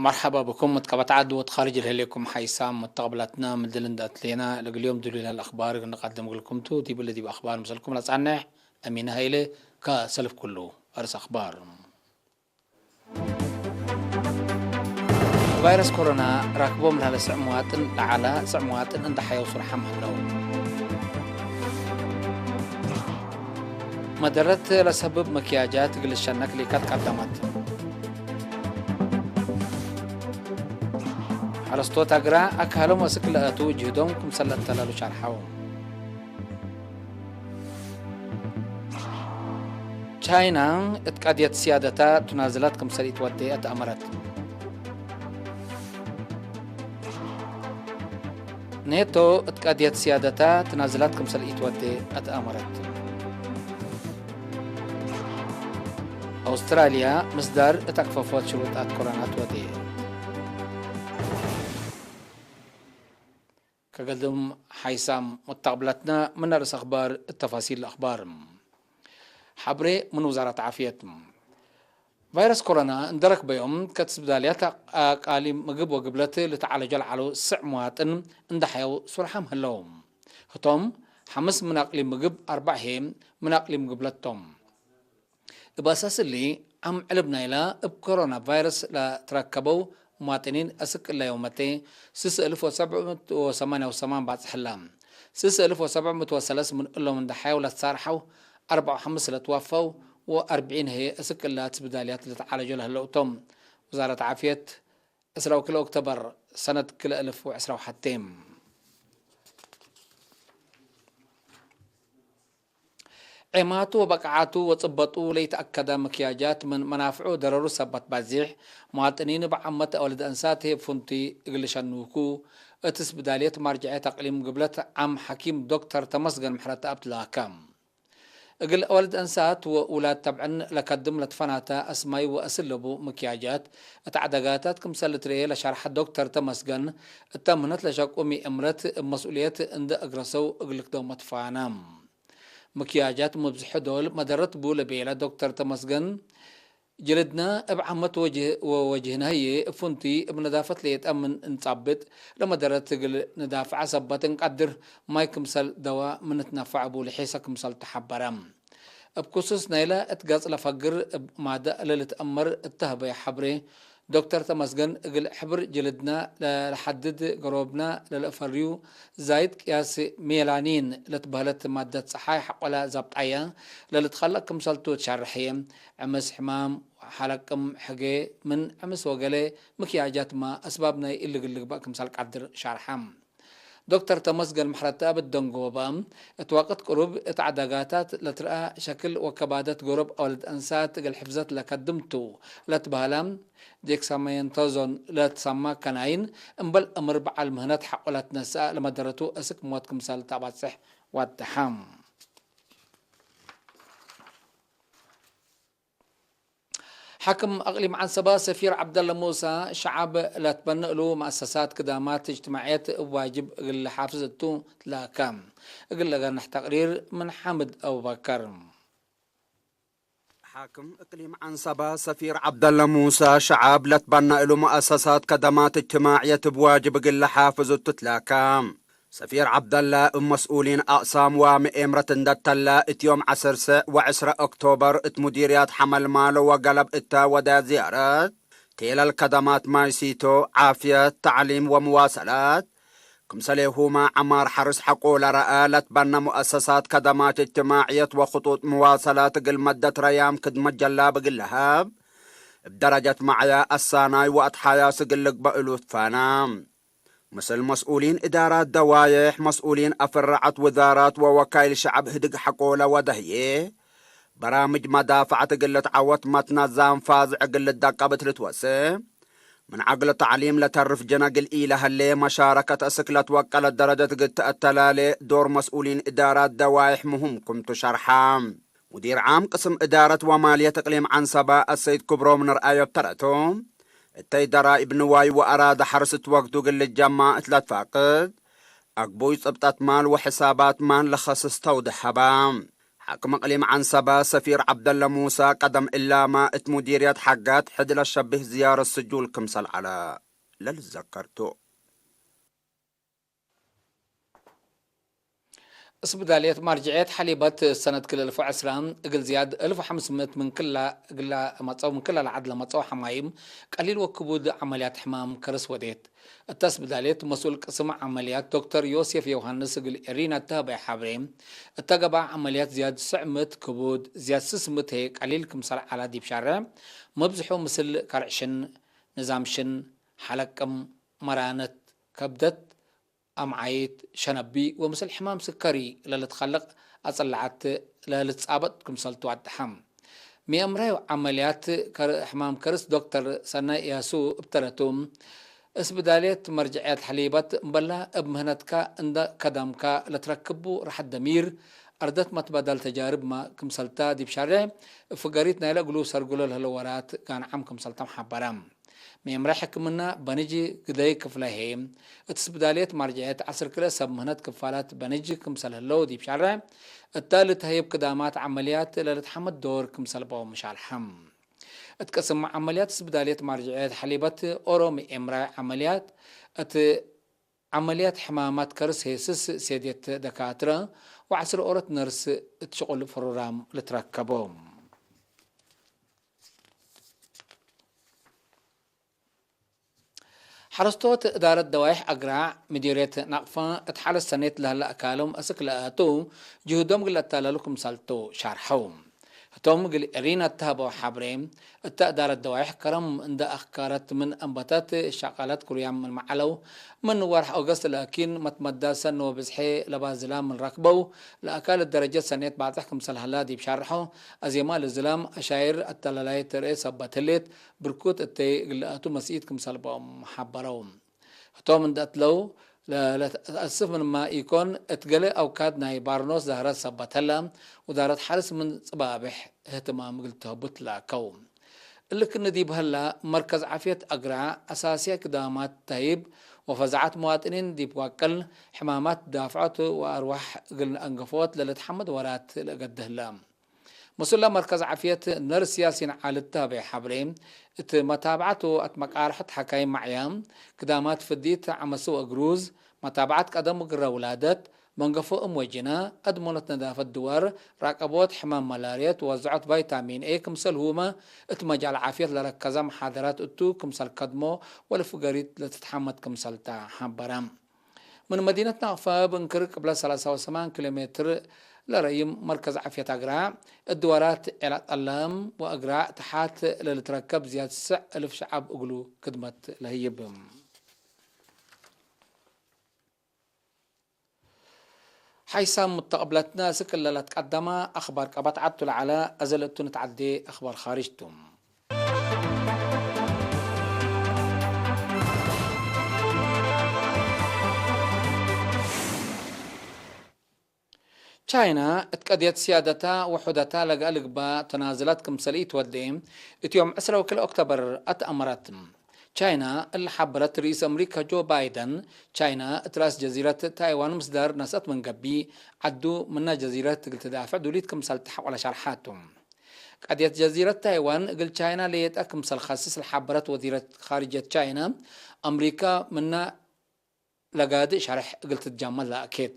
مرحبا بكم متقبت عدو خارج الهليكم حيسام متقبلتنا من دلن داتلينا لقليوم دليل الأخبار نقدم لكم تو دي بالذي بأخبار مسلكم لصانع أمين هيلة كسلف كله أرس أخبار. ቫይረስ ኮሮና ራክቦም ላለ ስዕ መዋጥን ለዓላ ስዕ መዋጥን እንዳ ሓየው ስርሓም ህለው። መደረት ለሰብብ መክያጃት ግልሸና ክሊካት ቀደመት። ሓረስቶት ኣግራ ኣካሎም ወስክ ለእቱ ጅህዶም ክምሰለ እተለሉ ሸርሓው። ቻይና እት ቀድየት ስያደታ ትናዝላት ክምሰል ኢትወዴ ኣተኣመረት። ኔቶ እት ቀድየት ስያደታ ትናዝላት ክምሰል ኢትወዴ ኣተኣመረት። ኣውስትራልያ ምስዳር እት ኣክፈፎት ሽሩጣት ኮሮና ትወዴ። ከገልድም ሓይሳም መታቕብላትና ምን ርእስ ኣኽባር እተፋሲል ኣኽባር። ሓብሬ ምን ውዛራት ዓፍየት። ቫይረስ ኮሮና እንደረክበዮም ከትስብዳልያት ኣቃሊ ምግብ ወግብለት ልተዓለጆ ለዓሉ ስዕ መዋጥን እንዳሓየው ሱርሓም ህለው። ህቶም ሓምስ ምን ኣቅሊ ምግብ ኣርባዕ ሄ ምን ኣቅሊ ምግብለቶም። እብ ኣሳስ እሊ፣ ዓም ዕልብ ናይላ እብ ኮሮና ቫይረስ ለትረከበው ሙዋጥኒን አስክ እለ ዮመቴ ስስ እልፍ ወሰብዕ ምእት ወሰማንያ ወሰማን ባጽሕላ። ስስ እልፍ ወሰብዕ ምእት ወሰለስ ምን እሎም እንዳ ሓየው ለትሳርሐው፣ አርባዕ ወሐምስ ለትዋፈው ወአርብዒን ህዬ አስክ እላ ትስብዳልያት ለተዓለጆ ለህለው እቶም። ውዛረት ዓፍየት፣ ዕስራ ወክልኤ ኦክቶበር ሰነት ክልኤ እልፍ ወዕስራ ወሓቴ። ዔማቱ ወበቅዓቱ ወጽበጡ ለይተአከደ ምክያጃት ምን መናፍዑ ደረሩ ሰበት ባዜሕ፣ መዋጥኒን ብዓመት አወልድ አንሳት ሄብ ፉንቲ እግል ሸኑኩ፣ እት ስብዳልየት ማርጅዐት አቅሊም ግብለት ዓም ሐኪም ዶክተር ተመስገን ምሕረተአብ ትላከ። እግል አወልድ አንሳት ወውላድ ተብዕን ለከድም ለትፈናተ አስማይ ወአስለቡ ምክያጃት እት ዐደጋታት ክምሰል ልትርኤ ለሸርሐ ዶክተር ተመስገን፣ እተ ምህነት ለሸቁ ሚእምረት እብ መስኡልየት እንደ እግረሰው እግል ክደው መትፋነ። ምክያጃት ሙብዝሒ ዶል መደረት ቡ ለቤለ ዶክተር ተመስገን፣ ጅልድና እብ ዓመት ወጅህ-፣ ወወጅህና ህዬ እብ ፉንቲ እብ ነዳፈት ሌጠ ምን እንጻብጥ ለመደረት እግል ንዳፍዐ ሰበት እንቀድር ማይ ክምሰል ደዋ ምን ንትነፈዕ ቡ ልሒሰ ክምሰል ተሐበረ። እብ ክሱስ ናይለ እት ገጽ ለፈግር እብ ማደእ ለልትአመር እተህበየ ሐብሬ፣ ዶክተር ተመስገን እግል ሕብር ጅልድና ለለሐድድ ገሮብና ለለአፈርዩ ዛይት ቅያስ ሜላኒን ለትበህለት ማደት ጸሓይ ሐቆላ ዛብጣየ ለልትኸለቅ ክምሰልቱ ትሸርሕ ህዬ፣ ዕምስ ሕማም ሐለቅም ሕጌ ምን ዕምስ ወገሌ ምክያጃትማ አስባብ ናይ እሊ እግል ልግበእ ክምሰል ቀድር ሸርሐ። ዶክተር ተመስገን ምሕረተአብ እት ደንጎበ፣ እት ወቅት ቅሩብ እት ዐደጋታት ለትረአ ሸክል ወከባደት ገሮብ አወልድ አንሳት እግል ሕፍዘት ለከድምቱ ለትበህለ ዴክሳሜንቶዞን ለትሰማ ከናይን እምበል እምር በዓል ምህነት ሐቆ ለትነስአ ለመደረቱ እስክ ሞት ክምሰል ተባጽሕ ወደሐ። ሓክም አቅሊም ዐንሰባ ሰፊር ዐብደለ ሙሳ ሸዓብ ለትበንእ እሉ መአሰሳት ክዳማት እጅትማዕየት እብ ዋጅብ እግል ለሓፍዝ እቱ ትላከ። እግል ለገንሕ ተቅሪር ምን ሓምድ አቡበከር። ሓክም እቅሊም ዐንሰባ ሰፊር ዐብደለ ሙሳ ሸዓብ ለትበንእ እሉ መአሰሳት ከደማት እጅትማዕየት እብ ዋጅብ እግል ለሓፍዝ እቱ ትላከ። ሰፊር ዐብደላ እብ መስኡሊን አቅሳም ወምኤምረት እንደ ተላ፣ እት ዮም ዐስር ሰዕ ወዕስራ ኦክቶበር እት ሙዲርያት ሐመልማሎ ወገለብ እተ ወደ ዝያረት ቴለል ከደማት ማይ ሲቶ፣ ዓፍየት፣ ተዕሊም ወምዋሰላት፣ ክምሰሌሁመ ዐማር ሐርስ ሐቆ ለረአ ለትበነ ሙአሰሳት ከደማት እጅትማዕየት ወክጡጥ ምዋሰላት እግል መደት ረያም ክድመት ጀላብ እግል ለሀብ፣ እብ ደረጀት መዕያ አሳናይ ወአትሓያስ እግል ልግበእ እሉ ትፋነ። ምስል መስኡሊን እዳራት ደዋዬሕ፣ መስኡሊን አፍረዐት ውዛራት ወወካይል ሸዐብ ህድግ ሐቆለ ወደህዬ፣ በራምጅ መዳፈዐት እግል ልትዐወት መትነዛም ፋዝዕ እግል ልደቀብ እት ልትወስእ፣ ምን ዐግል ተዕሊም ለተርፍ ጀነ እግል ኢለሀሌ፣ መሻረከት እስክ ለትወቀለት ደረጀት እግል ተአተላሌ ዶር መስኡሊን እዳራት ደዋዬሕ ምህም ክምቱ ሸርሐ። ሙዲር ዓም ቅስም እዳረት ወማልየት እቅሊም ዐንሰባ አሰይድ ክብሮም ንርአዮ እብ ተረቱ፣ እተይ ደራይብ ንዋይ ወአራደ ሐርስ እት ወቅቱ እግል ልጀማ እት ለትፋቅድ፣ አግቡይ ጽብጠት ማል ወሕሳባት ማል ለኸስስ ተውድህ ሀባ። ሓክም እቅሊም ዓንሰባ ሰፊር ዓብደላ ሙሳ ቀደም እላማ እት ሙዲርያት ሓጋት ሕድለ ሸብህ ዝያረ ስጁል ክምሰል ዓለ ለልዘከርቱ። እስብዳልየት ማርጅዕየት ሓሊበት ሰነት ክልል ዕስራ እግል ዝያድ እልፍ ሓምስምእት ምን ክላ እግላ መጸው ምን ክላ ለዓድለ መጸው ሓማይም ቀሊል ወክቡድ ዓመልያት ሕማም ከርስ ወዴት። እታ ስብዳልየት መስኡል ቅስም ዓመልያት ዶክተር ዮሴፍ ዮሃንስ እግል ኤሪና እተህበየ ሓብሬ፣ እታ ገባዕ ዓመልያት ዝያድ ስዕ ምእት ክቡድ፣ ዝያድ ስስ ምእት ህየ ቀሊል ክምሰል ዓላ ዲብ ሻርዕ፣ መብዝሑ ምስል ከርዕሽን፣ ንዛምሽን፣ ሓለቅም፣ መራነት፣ ከብደት፣ ኣምዓይት፣ ሸነቢ ወምስል ሕማም ስከሪ ለልትኸልቕ ኣጸላዓት ለልትጻበጥ ክምሰል ትዋድሓ። ሚእምራይ ዓመልያት ከር-፣ ሕማም ከርስ ዶክተር ሰናይ ያሱ እብተለቱ፣ እስብዳልየት መርጅዕያት ሓሊበት እምበላ እብ ምህነትካ እንደ ከዳምካ ለትረክቡ ራሕት ደሚር፣ ኣርደት መትበዳል ተጃርብ ማ ክምሰልታ ዲብ ሻርዕ ፍገሪት ናይለ እግሉ ሰርጉሎ ለህለ ወራት ጋንዓም ክምሰልታም ሓበራ። ሚእምራይ ሕክምና በንጅ ግደይ ክፍለ ሄ፣ እት ስብዳልየት ማርጅዕየት ዓስር ክልኤ ሰብ ምህነት ክፋላት በንጅ ክምሰል ህለው ዲብ ሻርዕ፣ እታ ልትሀይብ ክዳማት ዓመልያት ለልትሓመድ ዶር ክምሰል በው ምሻልሓም። እት ቅስም ዓመልያት ስብዳልየት ማርጅዕየት ሓሊበት ኦሮሚ ኤምራይ ዓመልያት፣ እት ዓመልያት ሕማማት ከርስ ሄስስ ሴድየት ደካትረ ወዓስር ኦሮት ነርስ እት ሽቁል ፕሮግራም ልትረከቦ። ሓረስቶት እዳረት ደዋይሕ ኣግራዕ ምዲርየት ናቕፋ እት ሓለስ ሰኔት ለህለ ኣካሎም እስክ ለኣቱ ጅህዶም ግል ኣታለሉ ክምሳልቶ ሻርሐው። እቶም ግል ኤሪና እተሃበው ሓብሬ፣ እተ እዳረት ደዋይሕ ከረም እንደ ኣኽካረት ምን ኣንበተት ሻቃለት ኩርያም ምን መዓለው፣ ምን ወርሕ ኦገስት ለኣኪን መትመዳ ሰን ወብዝሐ ለባዝላ ምን ረክበው፣ ለኣካል ደረጀት ሰኔት ባጽሕ ክምሰል ሀላ ዲብ ሻርሖ፣ ኣዜማ ልዝላም ኣሻይር ኣተላላይ ትርኤ ሰበት ህሌት፣ ብርኩት እተይ ግልኣቱ መስኢት ክምሰል በኦም ሓበረው። እቶም እንደ እትለው፣ ለ-፣ ለትኣስፍ ምንማ ኢኮን፣ እት ገሌ ኣውካድ ናይ ባርኖስ ዛህረት ሰበት ሀላ፣ ውዳረት ሓርስ ምን ጽባብሕ እህትማም እግል ተህቡት ለኣከው። እልክኒ ዲብ ሀላ፣ መርከዝ ዓፍየት ኣግራዕ ኣሳስያ ክዳማት ተህይብ ወፈዛዓት መዋጥኒን ዲብ ዋቅል፣ ሕማማት ዳፍዖት ወኣርዋሕ እግል ኣንገፎት ለልትሓመድ ወራት ለእገድህላ። መስኡላ መርከዝ ዓፍየት ነርስ ያሲን ዓሊ እተሃበየ ሓብሬ፣ እት መታብዓት ወእት መቃርሕት ሓካይም ማዕያ፣ ክዳማት ፍዲት ዓመስ ወእግሩዝ፣ መታብዓት ቀደም ወግረ ውላደት፣ መንገፎ እም ወጅና፣ ኣድመኖት ነዳፈት ድዋር፣ ራቀቦት ሕማም መላርየት፣ ወዝዖት ቫይታሚን ኤ ክምሰልሁመ፣ እት መጃል ዓፍየት ለረከዘ መሓደራት እቱ ክምሰል ከድሞ ወለፍገሪት ለትትሓመድ ክምሰልታ ሓበረ። ምን መዲነት ናቕፋ ብእንክር ቅብለ ሰላሳ ወሰማን ኪሎ ሜትር ለረይም መርከዝ ዓፍየት ኣግራዕ፣ እድዋራት ዔላ ጠለም ወኣግራዕ ተሓት ለልትረከብ ዝያድ ስዕ እልፍ ሸዓብ እግሉ ክድመት ለህይብ። ሓይሳም ሙተቕብለትና ስክለላት ቀዳማ ኣኽባር ቀባት ዓቱ ለዓላ ኣዘለቱ ንትዓዴ ኣኽባር ኻሪጅቱ። ቻይና እት ቀድየት ስያደታ ውሑደታ ለገአ ልግባ ተናዝላት ክምሰል ኢትወዴ እት ዮም ዕስራ ወክልኤ ኦክቶበር ኣትአመረት። ቻይና እለ ሓበረት ርኢስ ኣምሪካ ጆ ባይደን፣ ቻይና እት ራስ ጀዚረት ታይዋን ምስዳር ነስአት ምን ገቢ፣ ዓዱ ምና ጀዚረት እግል ትዳፍዕ ዱሊት ክምሰል ተሐቆለ ሻርሓቱ። ቀድየት ጀዚረት ታይዋን እግል ቻይና ለየጠ ክምሰል ከስስ ለሓበረት ወዚረት ኻርጀት ቻይና፣ ኣምሪካ ምና ለጋድእ ሸርሕ እግል ትትጃመል ለኣኬት።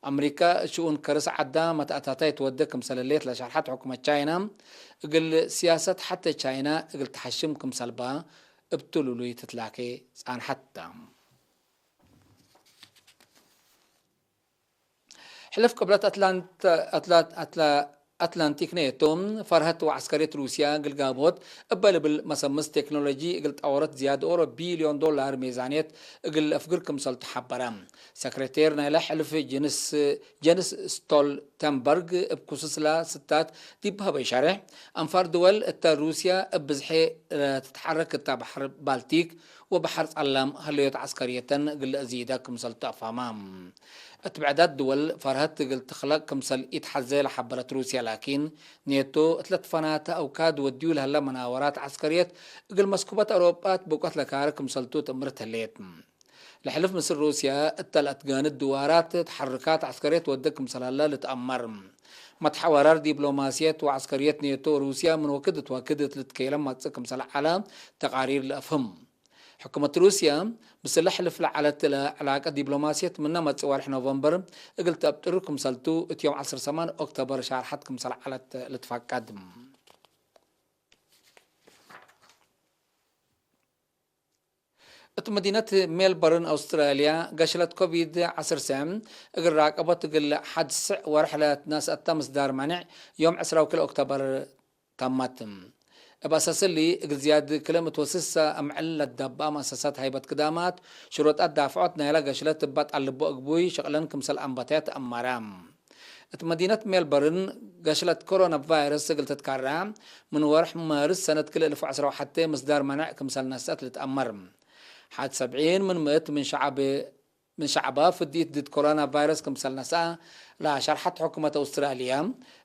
ኣምሪካ ሽኡን ከርስ ዓዳ መትኣታታይ ትወደ ክምሰል ህሌት ለሸርሐት ሕኩመት ቻይና፣ እግል ስያሰት ሐቴ ቻይና እግል ተሐሽም ክምሰልባ እብ ትሉሉይ ትትላኬ ጻንሐት። ሕልፍ ቅብለት ኣትላንት-፣ ኣትላ-፣ ኣትላ-፣ ኣትላንቲክ ኔቶ፣ ፈርሀት ወዐስከርየት ሩስያ ግልጋቦት እበ ልብል መሰምስ ቴክኖሎጂ እግል ጠወረት ዝያድ ኦሮ ቢልዮን ዶላር ሜዛንየት እግል ለአፍግር ክምሰል ተሓበረ። ሰክሬቴር ናይለ ሕልፍ ጀንስ፣ ጀንስ ስቶልተንበርግ እብ ክሱስላ ስታት ዲብ ሀበይ ሸርሕ፣ ኣንፋር ድወል እተ ሩስያ እብ ብዝሐ ለትትሓረክ እታ ባሕር ባልቲክ ወባሕር ጸላም ሀለዮት ዐስከርየተን እግል ለአዝይዳ ክምሰል ተአፋማ። እት ብዕዳት ድወል ፈርሀት እግል ትክለቅ ክምሰል ኢትሐዜ ለሐበረት ሩስያ፣ ላኪን ኔቶ እት ለትፈናተ አውካድ ወድዩ ለሀለ መናወራት ዐስከርየት እግል መስኩበት አውሮጳት ብቆት ለካረ ክምሰልቱ ትእምርት ህሌት። ለሕልፍ ምስል ሩስያ እተ ለአትጋንድ ድዋራት ተሐርካት ዐስከርየት ወደ ክምሰል ሀለ ልትአመር። መትሓወራር ዲፕሎማስየት ወዓስከርየት ኔቶ ሩስያ ምን ወክድ እት ወክድ እት ልትከየለ መጽእ ክምሰል ዐለ ተቃሪር ለአፍህም። ሕኩመት ሩስያ ብስለ ሕልፍ ለዐለት ለዕላቀ ዲፕሎማስየት ምነ መጽእ ወርሕ ኖቨምበር እግል ተብጥር ክምሰልቱ እት ዮም ዐስር ሰማን ኦክቶበር ሻርሐት ክምሰል ዐለት ልትፈቀድ። እት መዲነት ሜልበርን ኣውስትራልያ ገሽለት ኮቪድ ዐሰርተ እግል ራቀቦት እግል ሐድ ስዕ ወርሕ ለትነስአታ ምስዳር ማንዕ ዮም ዕስራ ወክልኤ ኦክቶበር ተመት። እብ ኣሳስሊ እግል ዝያድ ክልም እትወስስ እምዕል ለትደብኣ መእሰሳት ሃይበት ክዳማት ሽሮጣት ዳፍዖት ናይላ ገሽለት እባ ጣልቦ እግቡይ ሸቅለን ክምሰል ኣንበታያት ኣማራ። እት መዲነት ሜልበርን ገሽለት ኮሮና ቫይረስ እግል ትትካራ ምን ወርሕ ማርስ ሰነት ክልተ እልፍ ወዐስራ ወሐተ ምስዳር መነዕ ክምሰል ነስአት ልትአመር። ሓድ ሰብዒን ምን ምእት ምን ሸዓብ ምን ሸዓባ ፍዲት ድድ ኮሮና ቫይረስ ክምሰል ነስአ ለሸርሐት ሕኩመት ኣውስትራልያ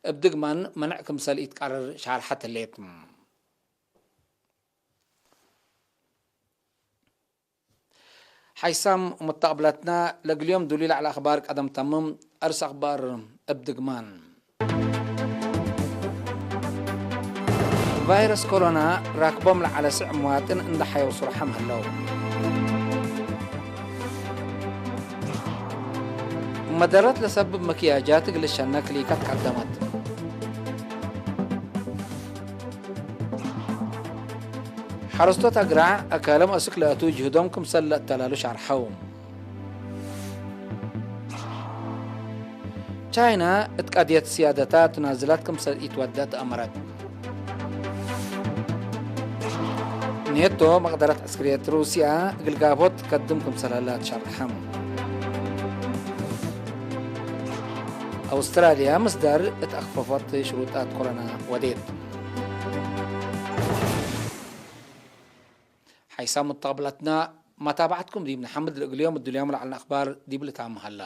እብ ድግማን መነዕ ክምሰል ኢትቃርር ሸርሐት ህሌት። ሓይሳም ሙተቅብላትና ለግልዮም ዱሊ ለዕለ ኣኽባር ቀደም ተምም። ኣርስ ኣኽባር እብ ድግማን። ቫይረስ ኮሮና ራክቦም ለዓለ ስዕ መዋጥን እንዳ ሓየው ሱርሓም ህለው። መደረት ለሰብብ መክያጃት እግል ሸነ ክሊካት ቀደመት። ሓረስቶት ኣግራዕ ኣካሎም ኣስክ ለኣቱ ጅህዶም ክምሰል ለእተላሉ ሻርሐው። ቻይና እት ቀድየት ስያደታ ትናዝላት ክምሰል ኢትወደት ኣመረት። ኔቶ መቅደረት ዕስክርየት ሩስያ እግል ጋቦት ከድም ክምሰል ህላ ትሸርሐም። ኣውስትራልያ ምስዳር እት ኣኽፈፎት ሽሩጣት ኮሮና ወዴት። ሓይሳም ሙተቅብላትና መታባዕትኩም ዲብ ንሓምድ ለእግልዮም እድልዮም ለዓልና ኣኽባር ዲብ ልታም ሃላ።